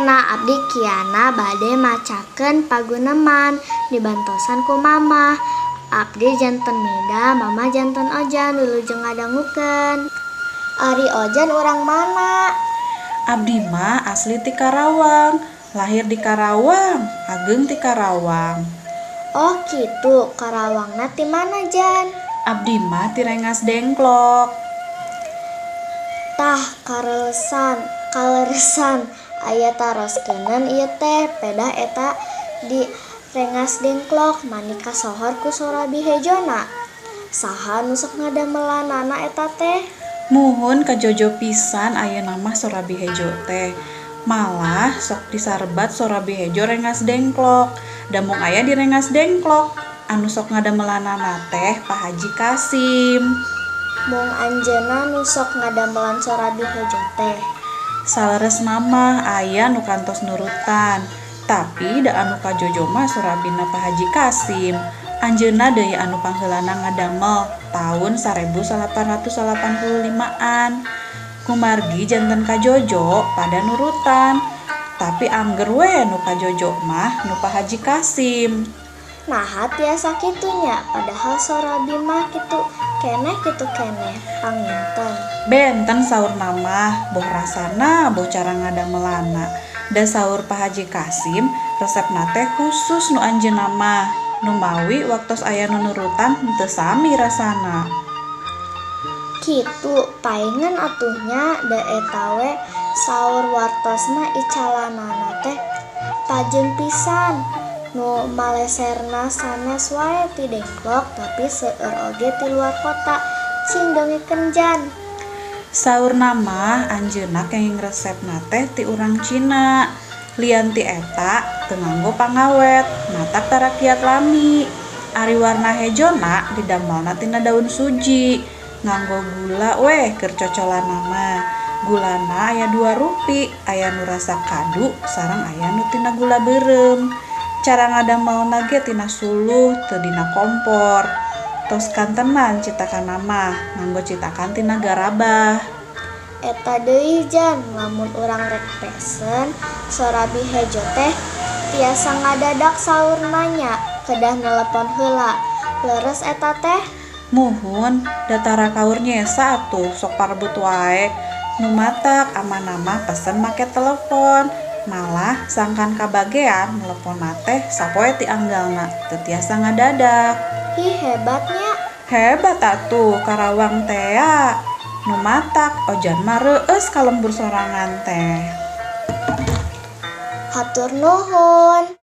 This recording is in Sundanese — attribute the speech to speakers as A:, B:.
A: Sadayana, abdi Kiana bade macakeun paguneman dibantosan ku Mamah. Abdi janten Mida, Mamah janten Ojan. Wilujeng ngadangukeun. Ari Ojan urang mana?
B: Abdi mah asli ti Karawang, lahir di Karawang, ageng ti Karawang.
A: Oh kitu, Karawangna ti mana, Jan?
B: Abdi mah ti Rengasdengklok.
A: Tah, kaleresan aya taroskeun ieu teh, pedah eta di Rengasdengklok mani kasohor ku sorabi hejona. Saha nu sok ngadamelanana eta teh?
B: Muhun, kajojo pisan ayeuna mah sorabi hejo teh. Malah sok disarebat sorabi hejo Rengasdengklok. Da mung aya di Rengasdengklok. Anu sok ngadamelanana teh Pak Haji Kasim.
A: Mung anjeunna nu sok ngadamelan sorabi hejo teh?
B: Saleresna mah aya nu kantos nurutan. Tapi da anu kajojo mah sorabina Pak Haji Kasim. Anjeunna deui anu pangheulana ngadamel taun 1885-an. Kumargi janten kajojo pada nurutan. Tapi angger we nu kajojo mah nu Pak Haji Kasim.
A: Naha tiasa kitu nya, padahal sorabi mah kitu keneh panginten.
B: Benten saurna mah, boh rasana boh cara ngadamelanna. Da saur Pak Haji Kasim resepna teh khusus nu anjeunna mah. Numawi waktos aya nu nurutan henteu sami rasana.
A: Kitu, paingan atuh nya, da eta we saur wartosna icalanana teh tajeun pisan. Nu maleserna sanes wae ti Dengklok, tapi seueur oge ti luar kota. Cing dongengkeun, Jan.
B: Saurna mah anjeunna kenging resepna teh ti urang Cina. Lian ti eta teu nganggo pangawet, matak tara kiat lami. Ari warna hejona didamelna tina daun suji. Nganggo gula weh keur cocolanna mah. Gulana aya dua rupi, aya nu rasa kadu sareng aya nu tina gula beureum. Cara ngadamelna ge tina suluh teu dina kompor. Tos kantenan citakanna mah nganggo citakan tina garabah.
A: Eta deui, Jan, lamun urang rek pesen sorabi hejo teh tiasa ngadadak saurna nya, kedah nelepon heula. Leres eta teh?
B: Muhun, da tara kaur nyesa atuh sok parebut wae. Nu matak amanah mah pesen make telepon. Malah sangkan kabagean neleponna teh sapoe ti anggalna, teu tiasa ngadadak.
A: Ih, hebat nya.
B: Hebat atuh Karawang tea. Nu matak Ojan mah reueus ka lembur sorangan teh.
A: Hatur nuhun.